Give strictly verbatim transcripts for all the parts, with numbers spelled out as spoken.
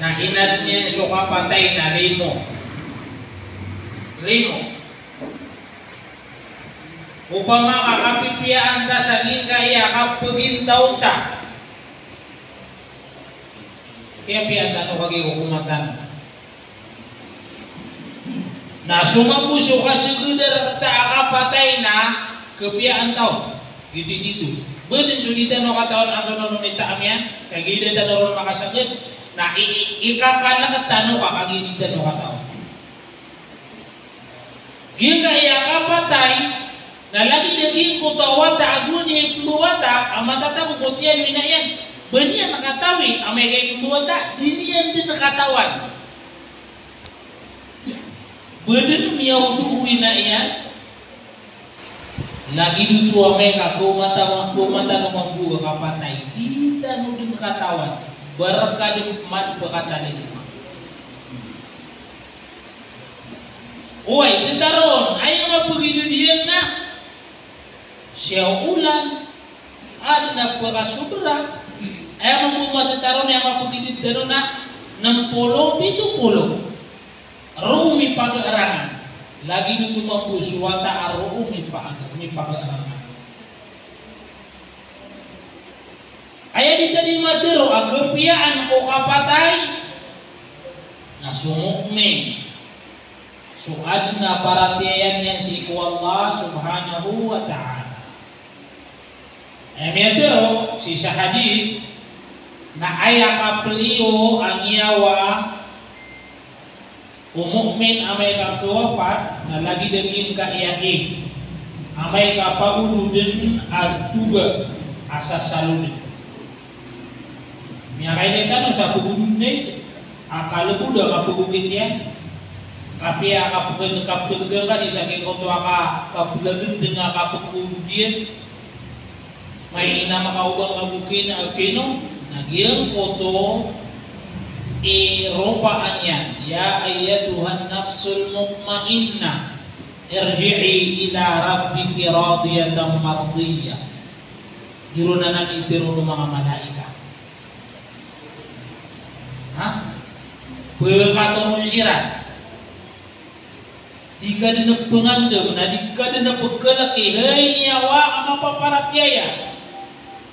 Na inadn iyan so kapatay na limo. Limo. Opama ka kapipiyaan ta sa giyangkaya a kapagintaw ta. Kiyapiyaan tano ka giya ko kokoman tano. Na so mambo so kasagad a rkta a kapatay na kapiyaan ta on. Giyoto i tito. Ba dn so di tano katawan antonaa i taam iyan, kagiya di tano ron makasagad, na i, i, ikakalk tano ka kagiya di tano katawan. Giyangkaya a kapatay, na lagid a giyangkoto a wata a gowani a ipmbawata, a matatago ko tiyan o ina iyan. Ba niyan katawi, amay ka ipmbawata, di niyan dn katawan. Ba dn miyaodo o ina iyan. Lagid oto amay ka kawmatan, kawmatan o mambo a kapatay, di tano dn katawan. Ba rka dn man pkhatalingoma. Oway, tetaroon, aya mapagidad iyan na siyawlan, adn a pkasobra. Aya mambo a tetaroon, aya mapagidad tano na nm polo, pito polo. Roo mipagarangan. Lagid oto mambo so wata a roo mipa-, mipagarangan. Aya di ta di matharo a kapiyaan ko kapatay na so mu'min. So adn a paratiyaya niyan sii ko Allah subhanahu wa ta'ala. Aya miyatharo sii sa hadith na aya kapliyo a ngiyawa o mu'min amay ka kawafat na lagid a giyangkaya i amay ka pagododn a toga a sasalodn. Miyakailay tano sa pagododn a kalbod a kapagokit iyan. Kapiya a kapag-, kapagdn ka sii sa giyangkoto a ka-, kapagdn a kapagokit iyan. Maina makaobang ka bo kino, kino, na giyangkoto i ropaan iyan, "Ya ayyatuhan nafsul mutmainnah, irji'i ila rabbiki radiyatan mardiyah." Giyoto anan i tharo o manga malaikat. Ha? Pkatoron siran. Di ka dn pngandm, na di ka dn pkhalk i, hay niyawa a mapaparatiyaya.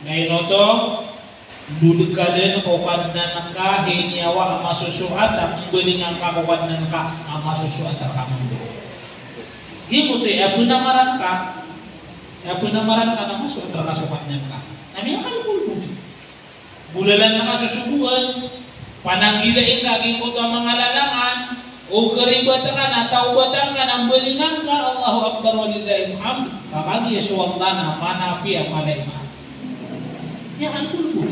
Na ino oto, ndod ka dn ko Kadnan ka, hay niyawa a masosoat a mbalingan ka ko Kadnan ka a masosoat rka mambo. Giyoto i pnamaran ka, i pnamaran ka na masosoat rka so Kadnan ka. Na miyakalkol bo. Golalan ka so sogoan, pananggilai ngka giyangkoto a manga lalangan, o karibat ka na tawbatan ka na mbalingan ka, Allahu Akbar walillahil hamd, ka kagiya so Allah na manapiya a mala i maap. Aya kalkol bo.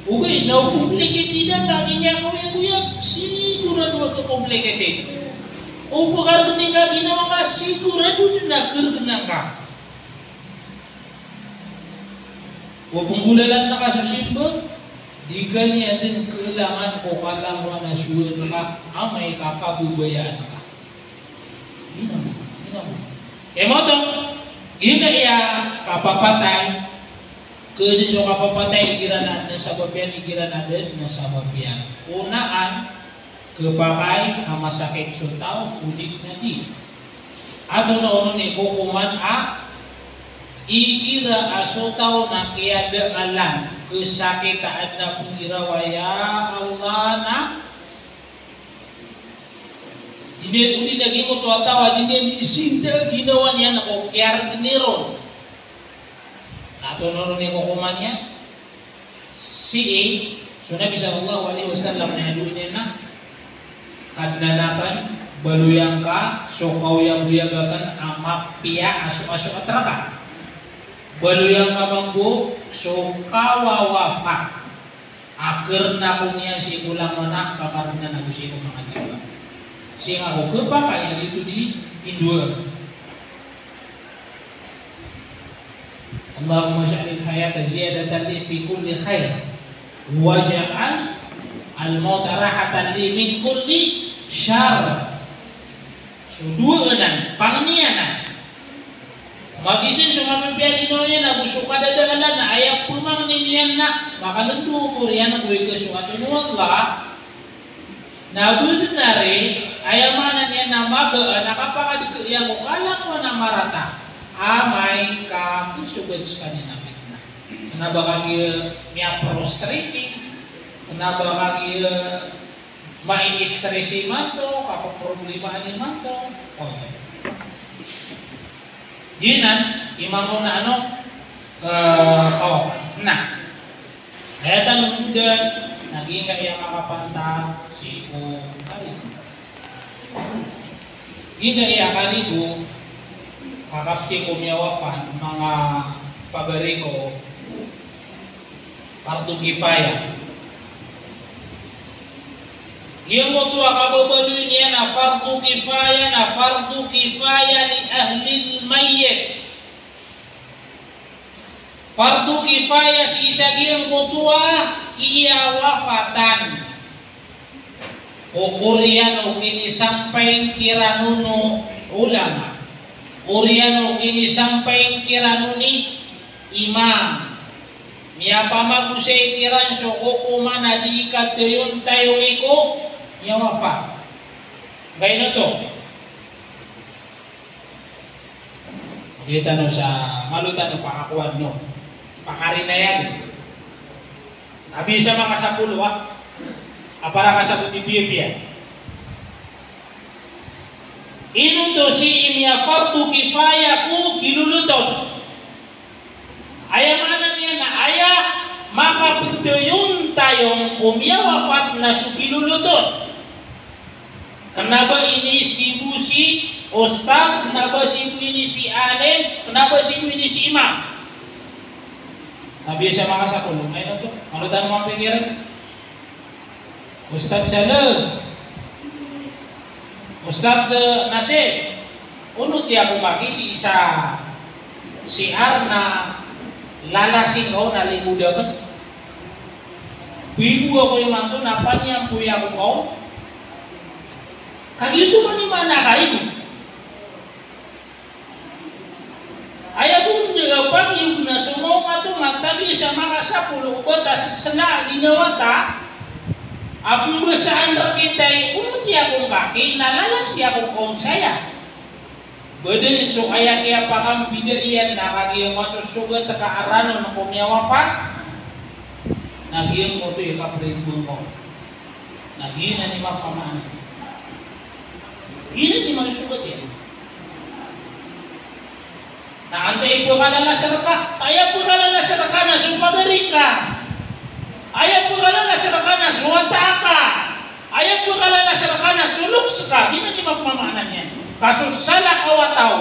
Ogaid na o complicated a kagiya niyan koyagoyag, sigurado a ka-complicated. O pkargn ka ginawa ka, sigurado dn a kargn ka. O pnggolalan ka so simba, di ka niyan dn kailangan ko kalangowan a sowaan ka amay ka kababayaan ka. Ino, ino. Aya maoto, giyoto i kapapatay, ka dn so kapapatay igira na, na sabap iyan, igira na dn na sabap iyan. Onaan, Khapakay a masakit so taw, odi na di. Antonaa onon i kokoman a igira a so taw na kiyadaalan, khasakit a adn a pnggirawa, ya Allah, na di niyan, odi na giyangkoto a taw a di niyan di sinta ginawa niyan ko kiyargn iron. Antonaa onon i kokoman iyan? Sii so Nabi sallallahu alaihi wasallam na aya dowa niyan na, Kadnan akn, baloy angka so kaoyagoyag akn a mapiya a so, a so kasoat rka. Baloy angka mambo so kawawafat. A karna ko niyan sii ko langowan a kamargnan ago sii ko manga tiyoba. Sii nga ko khapakay a giyoto di indowaan. Allahumma ij'alil hayata ziyadatan li fi kulli khair, waj'alal mauta rahatan li min kulli sharr. So dowa anan, pangni anan. Magisin so mapipiya a ginawa niyan na go so kadadaalan na aya pemangnin iyan na makalendo ko oriyan ko ikasoat o Allah. Na benar i, aya maana niyan na magaan a kapakadeke iyan ko kalakowan a marata, amay ka kesogat sekaniyan a fitnah. Kena ba kagiya miya-frustrating, kena ba kagiya mai-stress imanto, kapeproblema imanto. Okay. Giyanan i maana o, eh, kawafat. Na aya tano ogaden, na giyangkaya makapantag sii ko karigo. Giyangkaya karigo, ka kapti ko miyawafat, manga pagari ko, fardu kifaya. Giyangkoto a kababaloy niyan a fardu kifaya, na fardu kifaya li ahlil mayyit. Fardu kifaya sii sa giyangkoto a kiyawafatan. O oriyan o kinisampay kiran o ulama. O oriyan o kinisampay kiran o imam. Miyapamagosay kiran so kokoman a dii kadayon tayo ko miyawafat. Gaynoto. Di tano sa malo tano pakakowan, no? Pakarinayan. Abi sa manga sapolo, ah. Apara ka sa buti piya-piya. Ino to sii miyafardu kifaya ko biloloton? Aya maana niyan na aya makapdayon tayo ko miyawafat na so biloloton. Kena ba ini si bo si ustad, kena ba si bo ini si alim, kena ba si bo ini si imam. Na biyasa manga sapolo, maino to? Malo tano mapikiran. Ustad Saleh, Ustad, eh, Nasir, onoti ako maki sii sa C R na lalasing ako na limodaken. Pigo ako imanto na paniyampoy ako kaon. Kagiya oto man i maana karigo. Aya bo anda a pagiyog na so maoma to, matabi sa manga sapolo o ba ta sesela a ginawa ta a pembasaan rekita i, onoti ako ngkaki na lalasi ako kaon saya. Ba den so aya kiyapakambida iyan na kagiya masosogat ka a ranon ko miyawafat, na giyangkoto i kapribong ko. Na giyanan i mapamaana. Giyanan i masosogat iyan. Na antaa i pekalalas reka? Aya pekalalas reka na so pagari ka. Aya pekalalas reka na so wata aka. Aya pekalalas reka na so loks ka. Giyanan i mapamaana niyan. Ka so salakaw a taw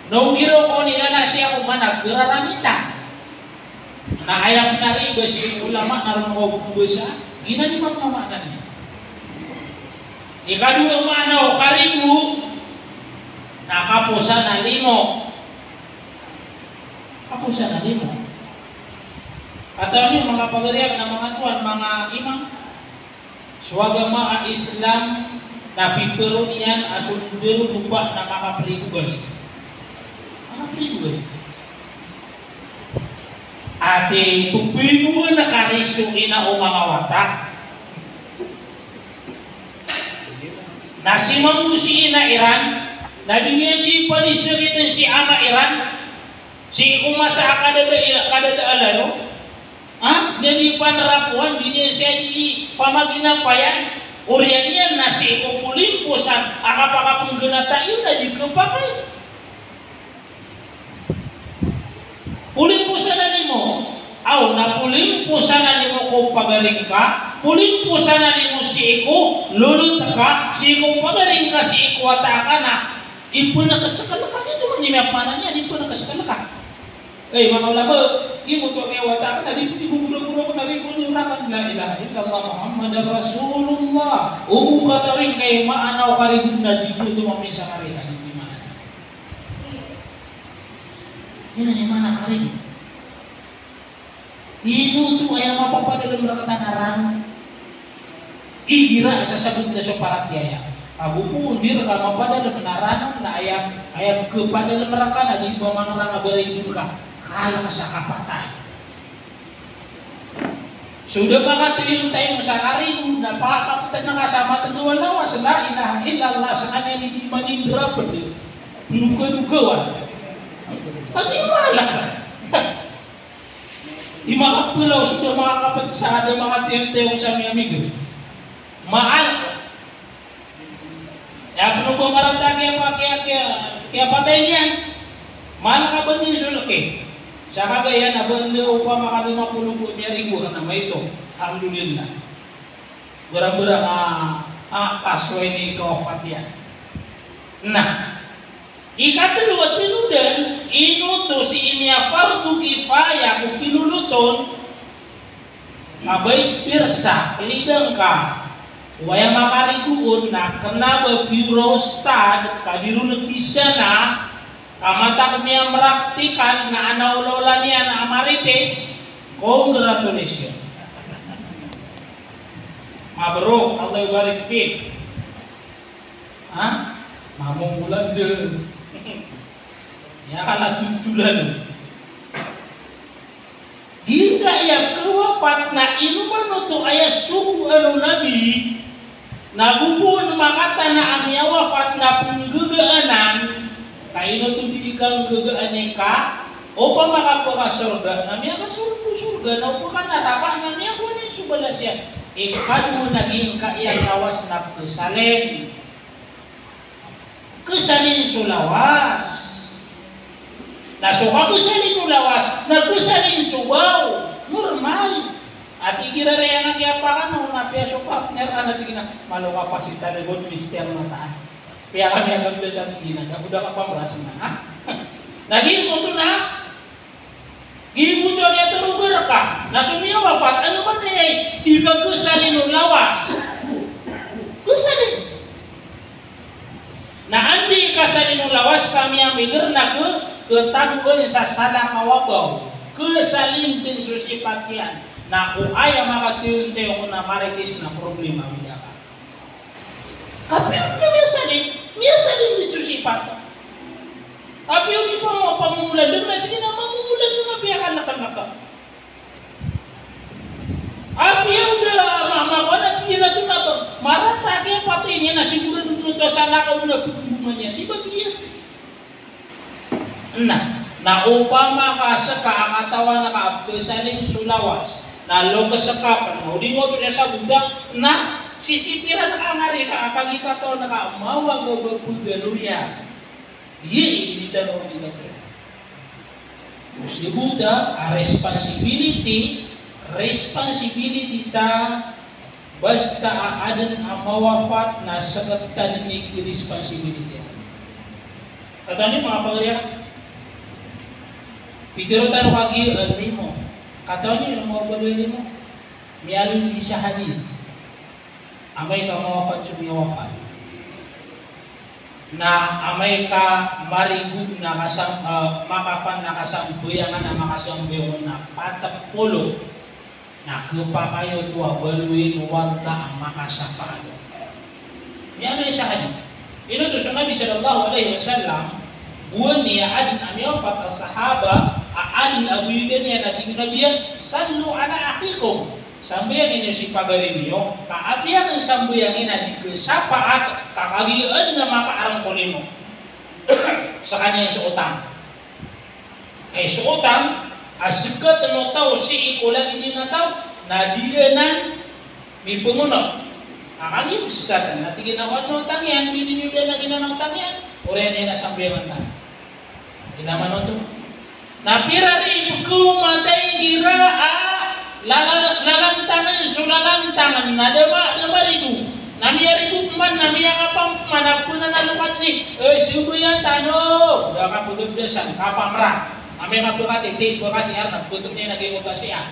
na onggiraw ko nilalasi ako man a geraramitan. Na aya pn a riba sii ko ulama na ron ko pembasa, giyanan i mapamaana niyan. Ikadowa a maana o karigo na kaposan a limo. Kaposan a limo. Katawan iyo, manga pagari akn a manga tuan, manga imam, so agama a Islam na pitharo iyan a so darodopa na makaprigo bali. Makaprigo bali. Ati, pphrigoan ka ri so ina o manga wata. Na si mambo si ina iran, na di niyan di panisakitn si ama iran, sii ko masa a kadada ila, kadada alaro. Ha? Di niyan di panrapowan, di niyan siya di pamaginapayan. Oriyan iyan na sii ko polimposan a kapakapnggnata iyo na di khapakay. Polimposan a limo, aw, na polimposan a limo ko pagari ngka, polimposan a limo sii ko lolot ka, sii ko pagari ngka, sii ko wata ka na ipnakskl ka, giyoto man i mapamaana niyan, ipnakskl ka. Ay, manga ulama, giyoto a kiyawata ka na di, di bo guragoraw na di bo nyorakan, la ilaha illallah Muhammadar Rasulullah. Obo katawi ngka i maana o karigo na di bo oto maminsan a karigo, di bo i maana. Giyanan i maana karigo. Ino oto aya mapapadalm rktano a ranon? Igira a sasabot na so paratiyaya. Ago poon di rka mapadalm na ranon na aya, aya pkhapadalm rka na di ba mangarang a ba rido rka, kalk sa kapatay. So da makatoyon tayo sa karigo na pakakaptn ka sa matndo a lawas, la ilaha illallah, skaniyan i di manindrapd, pndokadokawan. Pati malak ka. Di makapelaw so da makakaptn sa da makatoyon tayo sa miyamigr. Maalk. Aya pn o ba marata a kiya, kiya, kiya, kiyapatay niyan. Mala ka ba niyan so lki. Sa kagaya na ba niyan opama ka lima polo bo miyarigo na maito. Alhamdulillah. Barang-barang a, a, kaso ini kawafat iyan. Na ikatlo a tinodan, ino oto sii miyafardu kifaya ko kilolot on, ka vice versa, klidang ka, o aya makarigo on na kna ba piyora ustad, ka di ron kdisana, ka mataan ko miyapraktikal na ana olaola niyan a marites, congratulations. Mabruk, Allah yubarik fik. Ha? Mamomolan dn. Aya kala tutulan. Giyangkaya kawafat na ino man oto aya sogoan o Nabi, na go poon makatana a miyawafat na pnggagaanan, ka ino oto di kanggagaan i ka, opama ka pkasorga na miyakasorga, sorga, na opama ka naraka na miyakowa niyan so balas iyan. Ikadowa na giyangkaya lawas na pkhasalin. Khasalin so lawas. Na so kakhasalin o lawas na khasalin so baw. Normal. Ati igira aya na kiyapakan o na piya so partner a na tig iyan a, "Malo ka pa si talibon, mister mataan. Piya kami a gabda sa tig iyan a, da ko da kapamras na, ha?" Na giyoto na, giyoto a kiyatoroga rka na so miyawafat, ano man aya i di kakhasalin o lawas. Khasalin. Na anda i kasalin o lawas ka miyamigr na kha, khatagoan sa salakaw a baw. Khasalin dn so sipat iyan. Na o aya makatoyon tayo ko na marites na problema, bida ka. Apiya o di miyasalin, miyasalin dn so sipat. Apiya o di pamo-, pamomolan dn, na tig iyan a mamomolan dn, apiya kalk, kalk. Apiya o da ma-, makowa na tig iyan a tonaa, marata a kiyapatay niyan na sigorado dn oto a salakaw dn a pagboman iyan. Di ba giya? Na, na opama ka ska a katawan ka a pkhasalin so lawas, na loks ka pn, na o di nga oto sasabotan, na sisipiran ka ngari ka a kagiya katawan ka a mawag a ba pagaloya. Aya i di tano di katawan. Musibota a responsibility, responsibility ta, basta a adn a mawafat na sktano i responsibility. Katawan iyo, manga pagari akn? Pitharo tano kagiya a limo. Katawan iyo, manga pagari, limo. Miyaaloy sa hadith. Amay ka mawafat so miyawafat. Na amay ka marigo na kasam-, ah, makafan na kasambayangan a makasambayang on na pat polo. Na khapakay oto a baloyin o Allah a makasapaat. Miyaaloy sa hadith. Ino oto so Nabi sallallahu alaihi wasallam, gowani a adn a miyawafat a sahaba, a adn a goyagan iyan a tig o Nabi iyan, "Sallu ala akhikum." Sambayangin iyo si pagari niyo, ka apiya kn sambayangin a di khasapaat, ka kagiya adn a makaarangkol ino. Skaniyan so otang. Ay so otang, a sktano o taw sii ko lagid iyan a taw, na di anan mipngonot. Ka kagiya skatan, na tig iyan a, "Oway, otang iyan, di niyo dn a giyanan a otang iyan." Oriyan iyan a sambayangan tano. Ino man oto. Na pira di pkhamatay igira a lala-, lalantangan so lalantangan na da ma-, da marigo. Na miyarigo pman, na miyakapam pman, na pnanalokan ni, "Eh, sambayang tano." Da kapagabdasan, kapamra. Amay ka pkatiti, pkasiar, na pkhato niyan a giyoto a siar.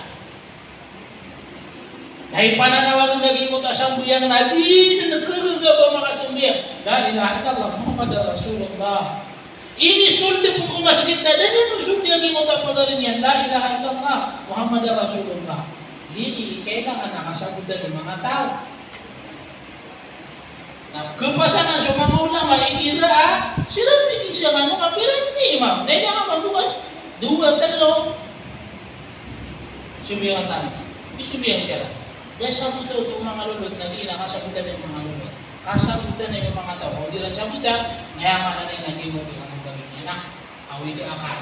Na ipananaw on a giyoto a sambayang na di dn khagaga ba makasambayang. La ilaha illallah Muhammadar Rasulullah. Inisold ko masgit na da dn sold a giyoto a pagari niyan. La ilaha illallah Muhammadar Rasulullah. Aya i kailangan a kasabotan o manga taw. Kepasanan so manga ulama igira a siran di isa mano kapiran ni imam. Na ina ka mano ka dowa, telo. Sumbiyangan tano. Di sumbiyangan siran. Di sabotan o manga lolot na di na kasabotan o manga lolot. Kasabotan o manga taw. O di ran sabotan, na aya maana niyan na di mo pinangambagan niyan na awid a akal.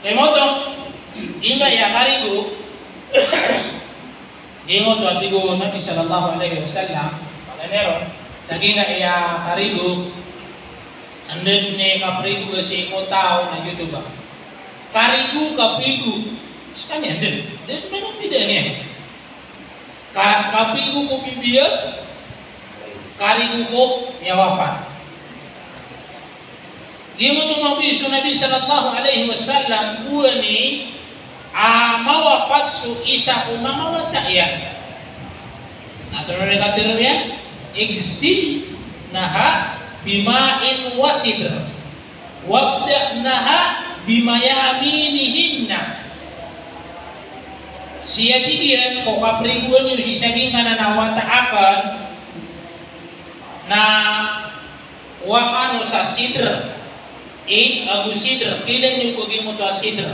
Kay moto, ingga iya karigo, giyoto a tig o Nabi sallallahu alaihi wasallam, pagari ron, lagid a iya karigo, anda dn i kaprigo sii ko taw na giyoto ba. Karigo, kaprigo. Skaniyan dn. Dn, maana bida niyan. Ka-, kaprigo ko bibiyag, karigo ko miyawafat. Giyoto mambo so Nabi sallallahu alaihi wasallam, oway ni, a, mawafat so isa ko manga wata iyan. Na tonaa i katharo iyan? Igsilnaha bima'in wa sidr. Wabda'naha bimayaminihinna. Sii, tig iyan, ko kaprigoan iyo sii sa giyangkanan a wata akn na wakano sa sidr. I, ago sidr, kiilay niyo ko giyoto a sidr.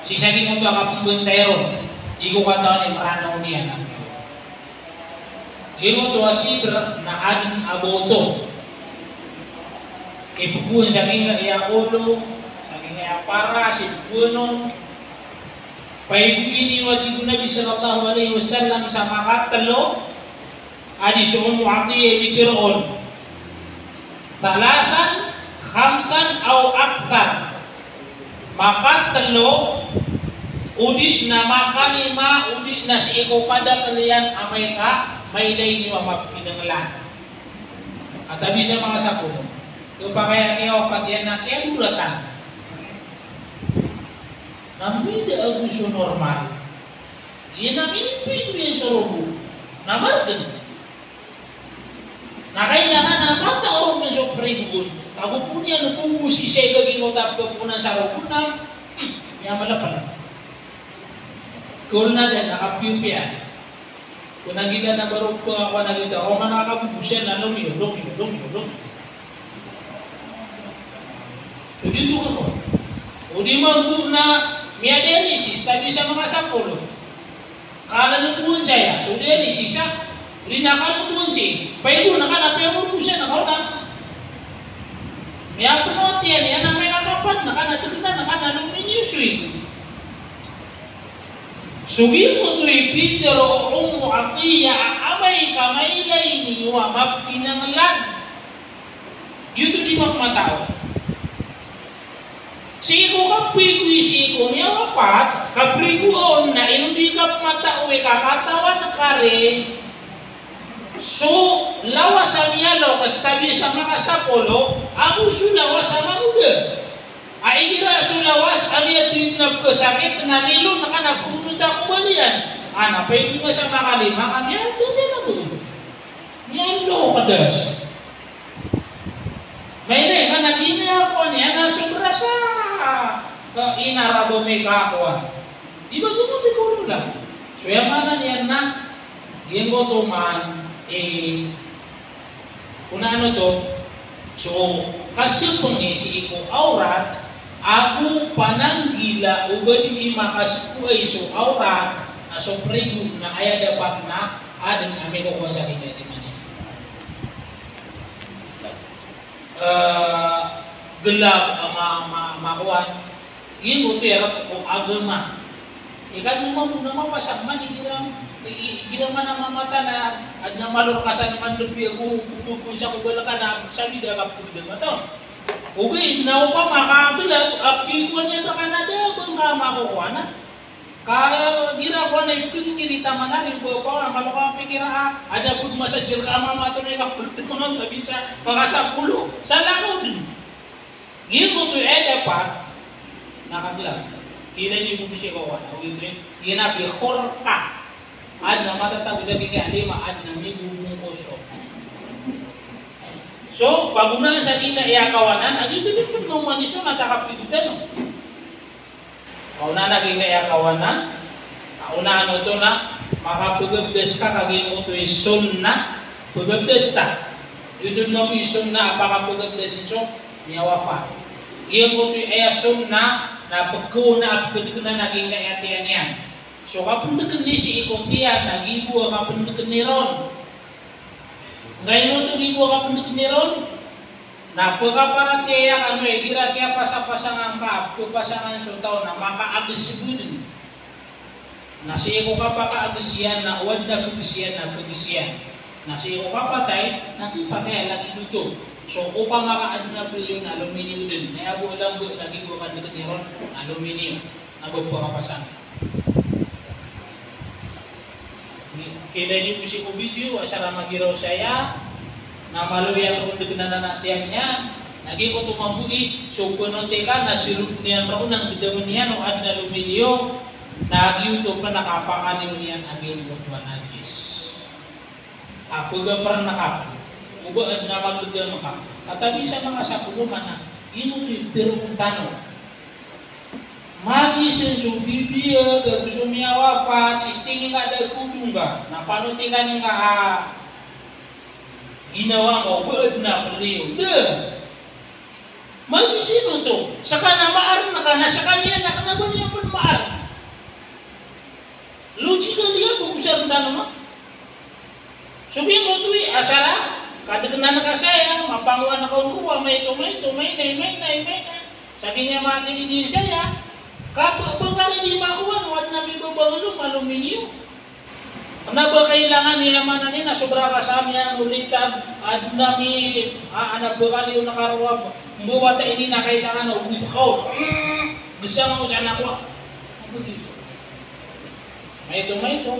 Sii sa giyoto a kapmbantay ron, di ko katawan i Mranaw niyan. Giyoto a sidr na adn a boto. Kipgowan sa giyangkaya olo, sa giyangkaya para, sii pgowan on. Paigoy niyo, tig o Nabi sallallahu alaihi wasallam, sa makatlo, a di so Ummu Atiyah i pitharo on. Thalathan, khamsan aw akthar. Makatlo, odi na makalima, odi na sii ko kadakl iyan amay ka mailay niyo a mapinanglan. Katawan sa manga sapolo. Kapakay a kiyawafat iyan na kiyadoratan. Na mbida ago so normal. Iyan a minipigo iyan so rogo. Na margn. Na kailangan a matao ron so prigo on. Ago pn iyan o bobosi sa ig a giyoto a pkhaponan sa rogo na, hmm, miyamalapal. Kol na dn, na kapiyopiya. Ko na gila na baro ko, ko na gila, o mana ka bubusen na lomiyo, lomiyo, lomiyo, lomiyo. So di to ka ko. O di man ko na miyadialysis, sabi sa manga sapolo. Kala na buwan saya, so dialysis sa. O di na kala buwan si. Paigo na ka na piyamorbusen na ka na. Miyapnot iyan, iyan na miyakapan na ka na, tgna na ka na, lomiyo so ig. So giyoto i pitharo o Ummu Atiyah a amay ka mailay niyo a mapinanglan. Giyoto di mapmatao. Sii ko kaprigo i sii ko miyawafat, kaprigo on na ino di kapmatao i kakatawan ka ri so lawas a miyalok, stabi sa manga sapolo, ago so lawas a mangoda. A igira so lawas a miyatindg na pkhasakit na lilon ka na pgonota ko balian. A na paigo nga sa makalima ka miyatindg na pgonota. Miyalok ka das. Mailay ka na gina ako niyan na sobra sa ka inarabo mi kakuan. Di ba giyangkoto i polo na? So aya maana niyan na giyangkoto man, eh, Kna ano oto, so kasapngi sii ko awrat, ago pananggila o ba dii makasapngi so awrat, na so prigo na aya dapat na adn a mikokowa sa kiyadimani. Eh, gelab, eh, ma-, ma-, makowan, Giyoto i rk o agama. Ika di mambo na mapasad man igira, i-, igira man a mamata na adn a malorkasan man lbi ago, ago, ago sa ko balaka na sabi da ka pgdam ato. Ogaid na opama ka gelab a pikowan iyan rka na da a ba ngka makokowa na. Ka, eh, igira kowan a ipikir i taman a ri ba kowan a maloka pikir a, adn a pud masa jer ka a mamato na ika pgdam anan ka bisa, ka ka sapolo. Sa lakaw dn. Giyoto i aya dapat na kagelab. Ilay niyo bo sii ko kowan, o giyoto i, iyan a bikor ka. Adn a matatago sa giyangkai a lima, adn a mibobongkoso. So, pagonaan sa giyangkai a kawanan, a giyoto i pd mambo man i so na takapigod tano. Kaonaan a giyangkai a kawanan, kaonaan oto na Makapagabdas ka kagiya giyangkoto i sunnah, pagabdas ta. Giyoto mambo i sunnah a pakapagabdas so miyawapat. Giyangkoto i aya sunnah na pagkaona a pagdekena na giyangkaya tiyan iyan. So kapendeken i sii ko tiyan na giya bo a kapendeken iron. Ngkaino oto giya bo a kapendeken iron? Na pekaparatiyaya kano igira kiyapasapasangan ka, pepasangan so taw na makaages bo den. Na sii ko kapakaages iyan na o aden a keges iyan na keges iyan. Na sii ko kapatay na kipatay a lagid oto. So opama ka aden a peliyo na aluminium den. Na aya bo a lamba na giya bo a kapendeken iron, aluminium. Na ba pekapasang. Kilay niyo bo sii ko video, asar a magiraw saya, na malo iyan ron dekenan a tiyan iyan, na giyoto mambo i, so penotika na siloden iyan ron a gedamen iyan o aden a lumiliyo, na giyoto pen a kapakaliyo niyan a giyoto a najis. Ako ga pernah ka, o ba aden a magedam ka. Katabi sa manga sakowa mana, ino di terong tano. Magisen so bibiya, gago so miyawapat, sisting ka da kodong ka. Na panotikan ka a ginawa mo, ba aden a peliyo. Da! Magisen oto. Seka na maar na ka, na sekaniyan na kena ba niyan pen maar. Logical iyan, pag-usar tano ma. So giyoto i asar a kadekenan ka saya, mapangowan ka on ko a maito, maito, maina, maina, maina. Sa giyangkaya manga kinidiyan saya, ka ba, ba ka di makowan o aden a mibabangelo, aluminium. Kena ba kailangan iyan, maana niyan na sobra ka sa miyanolitan, aden a mi, a, aden a ba kaliyo na karowa, mbawata ini na kailangan o gubekaw. Hmm, gesang o sana ko. Maito, maito.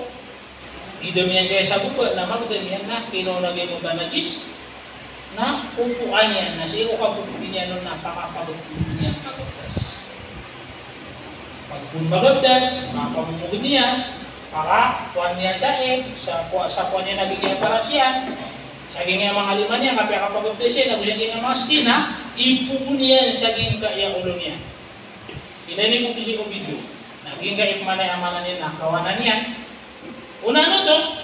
Idam iyan saya sa baba, na magedam iyan na kinowa na giyoto a najis. Na popoan iyan, na sii ko kapopoan iyan on na pakapagpopoan iyan, pagabdas. Pagpopoan, pagabdas, na pamomogen iyan, pakapoan iyan sa ig, sa poa-, sa poan iyan a giyangkaya paras iyan. Sa giyangkaya manga lima niyan, kapiyakapagabdas iyan, na giyangkaya manga skin na ipoon iyan sa giyangkaya olo niyan. Ilay niyo bo sii ko video. Na giyangkaya i pman a maana niyan na kawanan iyan. Onaan oto,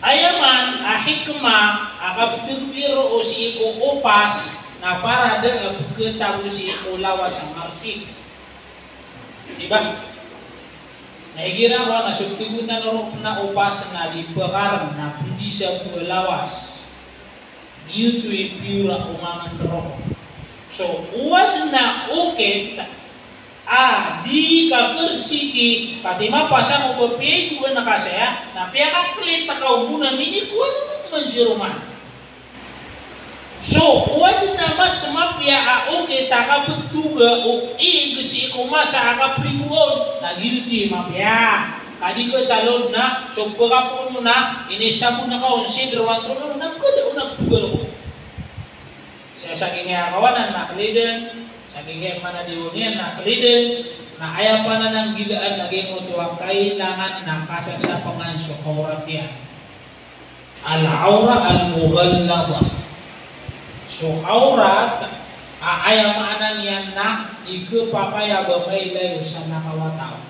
aya man a hikmah a kabetegi roo sii ko opas na para da a peketago sii ko lawas a marsik. Di ba? Na igira ko na so tegotan roo na opas na di pekar na pedi sa bo a lawas. Giyoto i piora o mangan roo. So, o aden a okit a di kapersiki, pati mapasang o ba piyagoan ka saya, na piyakaklit ka o bo na minikowan o bo man si roman. So, o aden a mas mapiya a okit a kabetoga o ig sii ko masa a kaprigoon, na giyoto i mapiya. Ka di ka sa lod na, so pekapoon na, inisabon ka on, sidro antonaa, na pekada on a petoga roo. Sa, sa giyangkaya kawanan na keliden, sa giyangkaya manadiwon iyan na keliden, na aya panananggilaan a giyangkoto a kailangan na kasasapengan so awrat iyan. Al-awrah al-mughalladhah. So awrat, a, aya maana niyan na di kepakay a ba mailay o sana kawataw.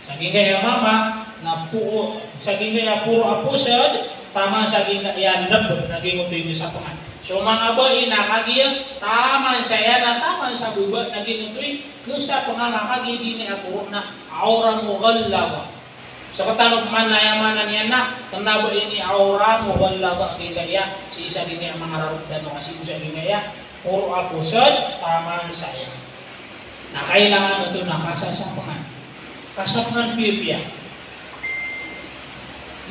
Sa giyangkaya mama, na po, sa giyangkaya poro a posed, taman sa giyangkaya leb, na giyangkoto i kesapengan. So manga bai na kagiya, taman saya na taman sa baba, na giyangkoto i kesapengan a kagiya giyangkaya poro na awrah mughalladhah. Sekatano pman na aya maana niyan na, kena ba ini awrah mughalladhah giyangkaya, sii sa giyangkaya manga rarok tano, ka sii sa giyangkaya poro a posed, taman saya. Na kailangan oto na kasasapengan. Kasapengan piyapiya.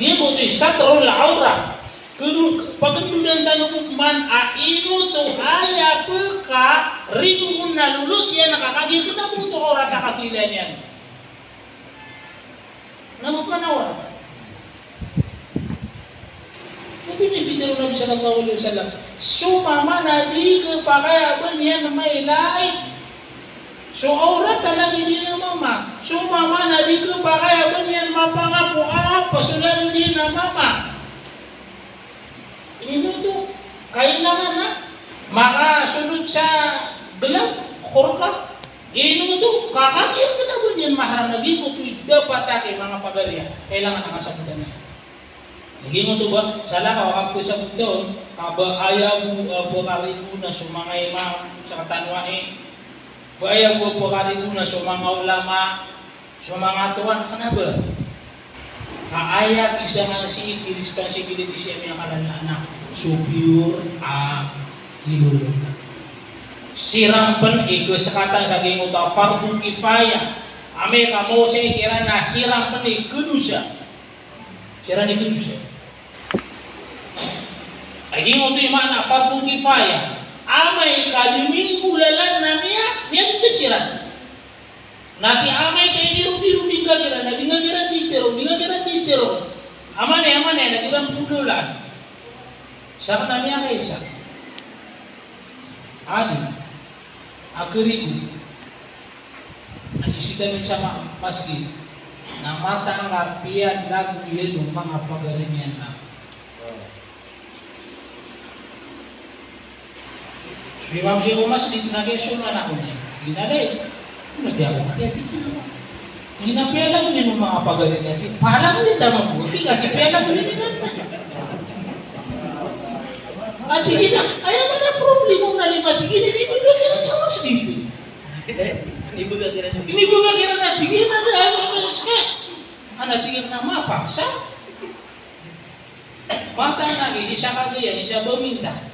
Giyangkoto i satrul awrah. Keno, pagendodan tano bo pman a ino oto aya pekarigoon na lolot iyan ka kagiya kena bo oto awrat a kagiya iyan. Na bo pman awrat. Oto i pitharo o Nabi sallallahu alaihi wasallam, so mama na di kepakay a ba niyan mailay. So awrat a lagid iyan a mama. So mama na di kepakay a ba niyan mapangapo a apa so lagid iyan a mama. Ino oto, kailangan na makasolot sa gelap, korka. Ino oto, ka kagiya kena ba niyan maharam na giyoto i dapat a ki manga pagari a kailangan a kasabotan iyan. Giyoto ba, salakaw a kapesabot on, ka ba aya bo a pekarigo na so manga imam, sa katanoa i, ba aya bo a pekarigo na so manga ulama, so manga towan, kena ba. Ka aya kisangan sii ki responsibility sii a miyakalalana, so pure a kilolota. Siran pen i kesekatan sa giyoto a fardu kifaya. Amay ka maosay kiran na siran pen i kedosa. Siran i kedosa. Lagid oto i maana fardu kifaya. Amay ka di minggolalan na miya, miyadosa siran. Na ti amay ka inirobirobing ka kiran, na di nga kiran di tero, di nga kiran di tero. Amanay, amanay, na di ran pololan. Sa kena miyakaisa. Adi. A kerigo. Na sisitamin sa ma-, masgit. Na mataan ka piyalagoy iyan o manga pagari niyan na. So imam sii ko masgit na kiyasoman ako niyan. Ina dai. Ino tiya ko, tiya tiya ko. Ina piyalagoy iyan o manga pagari niyan. Piyalagoy iyan taman bo. Ati ka, ati piyalagoy iyan iran. Ati gina, aya mana problema na lima ati gina, di ba iran sa masgit. Ini ba iran, ini ba iran ati gina, aya mana sa. Ana ati gina mapaksa. Mataan a isa sa kagaya, isa ba minta.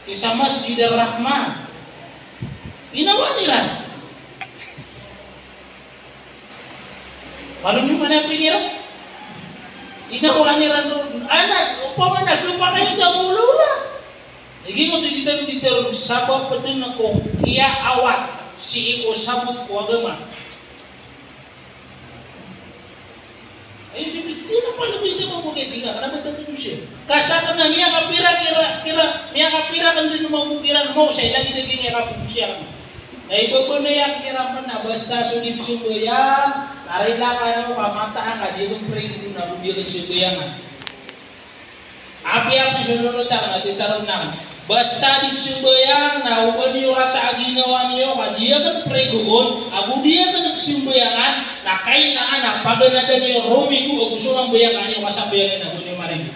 Isa Masjid Ar-Rahman. Inawaan iran. Malo niyo man a piniran. Inawaan iran ron. Ana, opama na, opama na, opama na, opama na. Lagid oto i di tano di tero, sabap den ko kiyaawat sii ko sabot ko agama. Ay, di, di, di na pala di na mambo kay di nga, kena ba tano di siya? Ka sa kena miyakapira, kira, kira, miyakapira ken di na mambo kiran mo, sa lagid a di nga kapoon siya. Na ibebenay a kiran pen na basta so di sembayang, na rila kano ka mataan ka di ken pray di na, di ken sembayangan. Apiya pen so lolot aken a titaroon aken. Basta di sembayang na oba niyo rata a ginawa niyo ka di aken pregoon, ago di aken sembayangan, na kailangan a paganada niyo romigo ago so mambayang a niyo kasambayang iyan ago niyo marigo.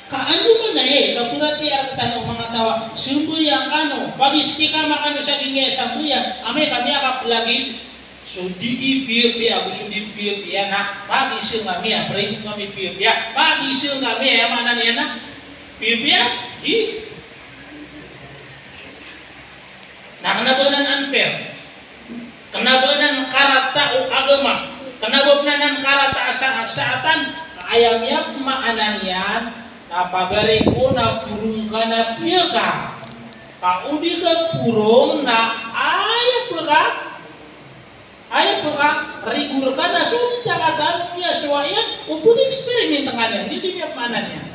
Ka ano man a, eh, kaperatiyaa rektano o manga taw a sembayang kano, pag-istiqamah kano sa giyangkaya sambayang, amay ka miyakaplagid, so di piyapiya ago so di piyapiya na, pagiza kami a, pray kami piyapiya, pagiza kami a, aya maana niyan na piyapiya, di. Na kena ba anan unfair? Kena ba anan karata o agama? Kena ba anan karata a sa-, saatan? Aya miyamaana niyan na pagari ko na porong ka na piya ka. Ka o di ka porong na aya peka Aya peka, rigor ka na so di ta katano iyan, so iyan, o pag-experiment ka niyan, di, di niyan maana niyan.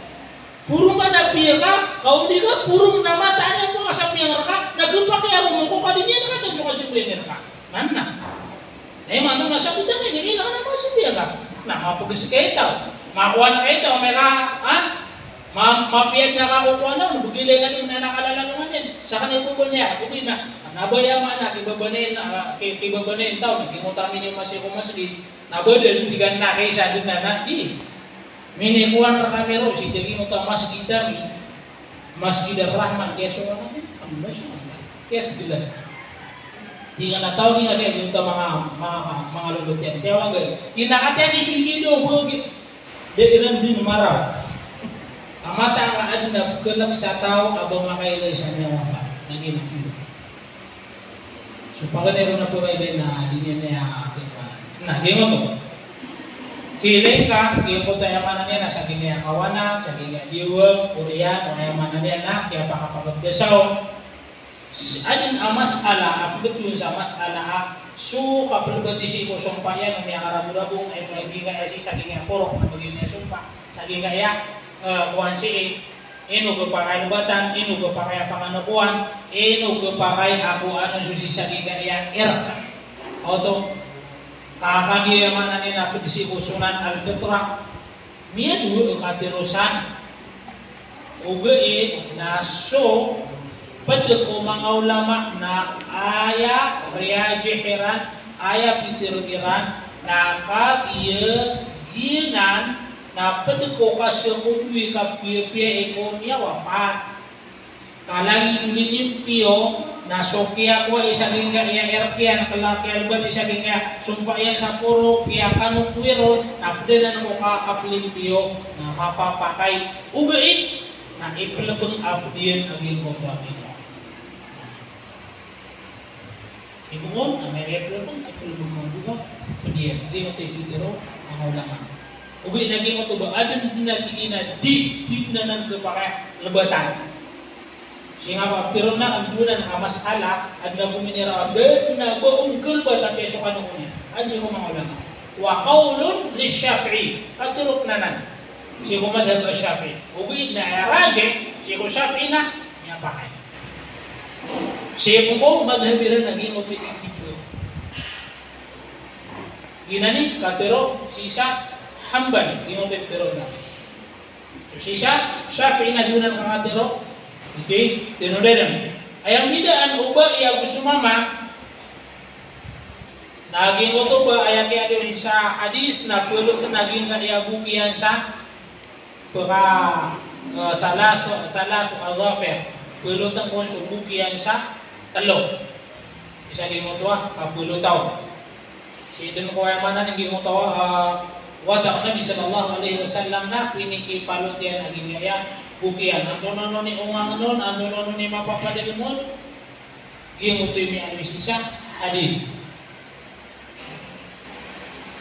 Porong ka na piya ka, ka o di ka porong na mataan iyan ko kasambayang reka, na kepakay a romo ko ka di niyan katawan so kasambayang reka. Nan na. Na imanto na sabotan ka niyan, kailangan a makasambayang ka. Na mapegesi ka i taw, makowan ka i taw, mera, ha? Ma-, mapiya na kakokowan on, begilay ka di, na nakalalalo ka niyan. Sa kena ibebenay, begina. Na ba aya maana, kibebenay na, ki-, kibebenay taw, na giyangkoto a mini-, masi ko masgit. Na ba da, di tig iyan na, kaisa den na, na, di. Minikowan rek ami roo, sii giyangkoto a masgit ami. Masjid Ar-Rahman, kiyasowa kami. Alhamdulillah. Kiyategelan. Di nga na taw, di nga, di nga, di nga manga, manga, manga lolot iyan. Kaya wag, di nga kati, di sundin do, bagi. Di iran din maraw. Amata nga adn a pkhalk sa taw a ba makailay sa miyawafat. Lagid na. So paganay ron a pkhailay na di niyan aya, na, di nga to. Kiilay ka, di nga to aya maana niyan na sa giyangkaya kawana, sa giyangkaya diwang, oriyan, o aya maana niyan na kiyapakapakapdasaw. S-, adn a masala a pmbtowan sa masala a so kapelbati sii ko sompa iyan o miyakarabong-rabong, aya maana giyangkaya sii sa giyangkaya porok na ba giyangkaya sompa, sa giyangkaya, eh, kowan sii, ino kapakay a lobatan, ino kapakay a panganokowan, ino kapakay a kowan so sii sa giyangkaya irq. Oto, ka kagiya maana niyan na pd sii ko sunan al-fitrah, miyadowa a katerosan. Ogaid na so Pd ko manga ulama na aya riyajih iran, aya pitharo iran, na kagiya giyanan na pd ko kasakodowi kapiyapiya i ko miyawafat. Ka lagid o linimpiyo na so kiyakowa i sa giyangkaya irk iyan, kala kiyalbat i sa giyangkaya sompa iyan sa poro, kiyakano ko wiro, na pd anan ko ka-, kaplimpiyo, na mapapakay. Ogaid na iphlbng a pd iyan a giyangkoto a ginawa. Ipphn, amay ka iphlbng, iphlbng mambo a pd iyan. Giyoto i pitharo o manga ulama. Ogaid na giyoto ba, adn dn a tig iyan a di, di dn anan khapakay a lbatan. Sii nga ba, pitharo anan a dowa anan a masalah, adn a kominira a ba dn a ba on khalbat a piya so kano ko niyan. Aya tig o manga ulama, wa qawlun lish-Shafi'i. Katharo anan sii ko madhhab a Shafi'i. Ogaid na aya rajih sii ko Shafi'i na miyapakay. Sii pn ko madhhab iran a giyoto i pitharo. Giyanan i katharo sii sa Hanbali, giyoto i pitharo na. Sii sa Shafi'i na di onan kakatharo. Ito i tinodadan. Aya mbidaan o bai ago so mama. Na giyoto ba aya kiyatharo sa hadith na phalotn a giyangkaya boki iyan sa pka, eh, thalathu, thalathu adhafir. Phalotn kon so boki iyan sa tlo. Isa giyoto a, ah, phalot on. Sii dn ko aya maana niyan giyoto a, ah, wada o Nabi sallallahu alaihi wasallam na pinikiphalot iyan a giyangkaya boki iyan. Antonaa i onga on, antonaa i mapapadalm on. Giyoto i miyaaloy sii sa hadith.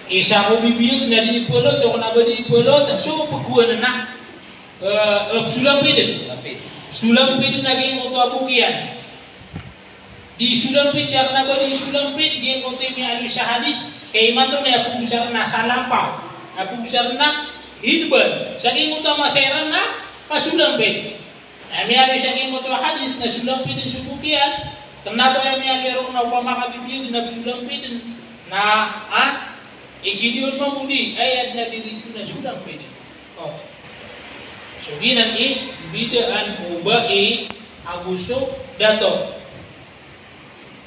Isa ko bibiyag na di phalot, o kna ba di phalot, so pkhaowan na, eh, eh, pzolampidn. Pzolampidn a giyoto a boki iyan. Di zolampid, sa kna ba di zolampid, giyoto i miyaaloy sa hadith. Ka imanto na aya pmbosarn na salampaw, aya pmbosarn na hidbad. Sa giyoto a masa iran na kazolampid. Aya miyaaloy sa giyoto a hadith na zolampidn so boki iyan. Kna ba aya miyaaloy ron na opama ka bibiyag na pzolampidn na, ah, igidiyon mambo di, aya dn a di ron na zolampidn. Oh. So giyanan i mbidaan o bai ago so dato.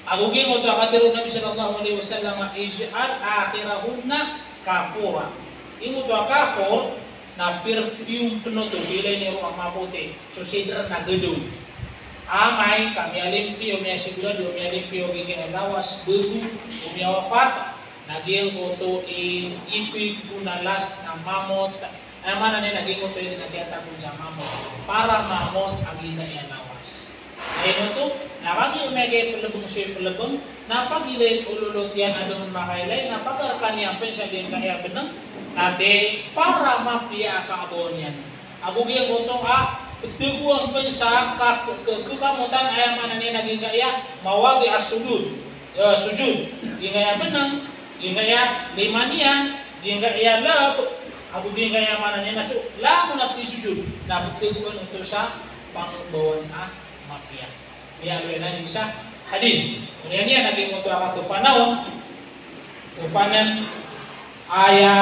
Ago giyoto a katharo o Nabi sallallahu alaihi wasallam, "Ij'al akhirahunna kafura." Giyoto a kafur na perfume pn oto, ilay niyo ron a mapoti, so sidr na gdong. Amay ka miyalimpiyo, miyasigurado, miyalimpiyo giyangkaya lawas, bago o miyawafat, na giyoto i ipid ko na last na mamot, aya maana niyan na giyoto i dn a kiyatago sa mamot. Para mamot a giyangkaya lawas. Ino oto, na kagiya amay ka iphlbng so iphlbng, na pagilay o lolot iyan a da on makailay, na pagarkan iyan pn sa giyangkaya bnng, na di para mapiya a kaabaw niyan. Ago giyoto a, ptagoan pn sa ka, ka, ka, kakamotan, aya maana niyan na giyangkaya mawadi' as-sujud. Eh, sujud. Giyangkaya bnng, giyangkaya lima niyan, giyangkaya lb, ago giyangkaya maana niyan na so langon a psujud. Na ptagoan oto sa pangbawan a mapiya. Miyaaloy anan sii sa hadith. Oniyan iyan a giyoto a katopanan on. Topanan, aya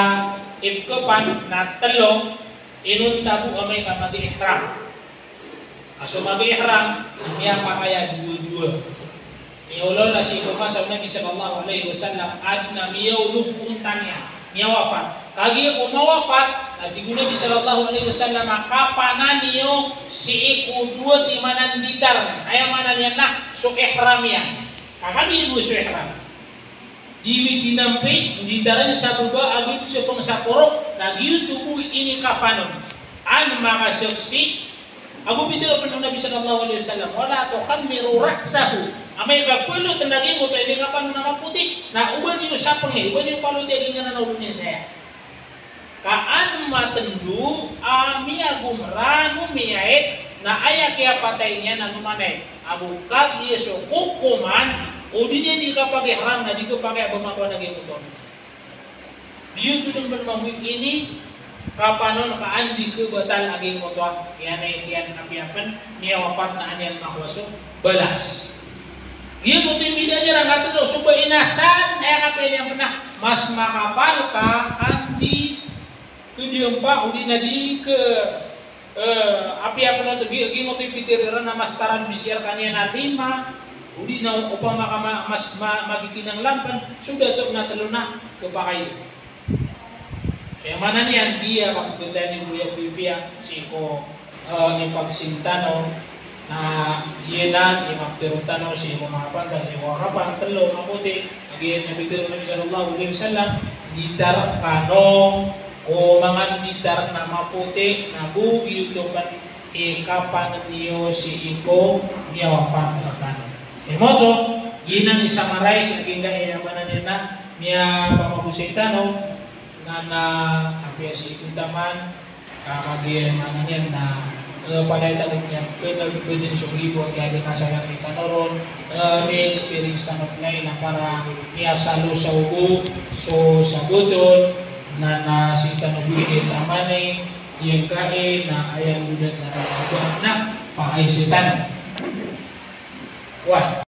ipkhapan na tlo, inonta bo amay ka mag-ihram. Ka so mag-ihram na miyapakay a dowa-dowa. Miyaaloy na sii ko masa o Nabi sallallahu alaihi wasallam, adn a miyaolog ko onta niyan, miyawafat. Kagiya ko mawafat, na tig o Nabi sallallahu alaihi wasallam a kapanan iyo sii ko dowa timan a nditar. Aya maana niyan na so ihram iyan. Ka kagiya dowa so ihram. Di mitinampay, nditarn sa baba, ago ipsapang sa korok, na giyoto bo i inikapan on. An makasaksi, ago pitharo pn o Nabi sallallahu alaihi wasallam, "Wala tukhammiru ra'sahu." Amay ka phalotn a giyoto i inikapan on a mapoti, na oba niyo sapangi, oba niyo paloti a giyangkanan a olo niyan saya. Ka an matndo a miyagomra o miyait, na aya kiyapatay niyan na nomanay. Ago kagiya so kokoman o di niyan di kapag-ihram na di kapakay a ba matoon a giyoto. Giyoto dn pn mambo i inikapan on ka an di khabatal a giyoto. Iyan a, iyan a apiya pn miyawafat na an iyan makowa so balas. Giyoto i mbidaan iran katlo, so ba ina san, aya kapiliyan pn na mas makapal ka an di khadiyampa, odi na di kha, Eh, apiya pn oto gi-, giyoto i pitharo iran na mas taran bisiya rkaniyan a lima, odi na opama ka ma-, mas, ma-, magitinang lampn, so dato na tlo na khapakay. Aya maana niyan, di a kapagdani bo aya pipiya sii ko, eh, ipagsin tano, na giyanan i maptharo tano sii ko manga pantag, sii ko kapan, tlo, mapoti. Giyanan i pitharo o Nabi sallallahu alaihi wasallam, gitar kano, o mangan gitar na mapoti, na go giyoto pn i kapan iyo sii ko miyawafat rkano. Aya maoto, giyanan i summarize, a giyangkai a maana niyan na miyapamagosay tano, na, na apiya sii ko taman, ka, kagiya maana niyan na, eh, palaya tano miyakn a bdn so giyoto a kiyadakasala tano ron, eh, mi-experience tano pn aya na para miyasalo sa ogo so saboton, na, na sii tano bo di tamani, giyangkai na aya nggodan na, na, na, pakaiza tano. Wa.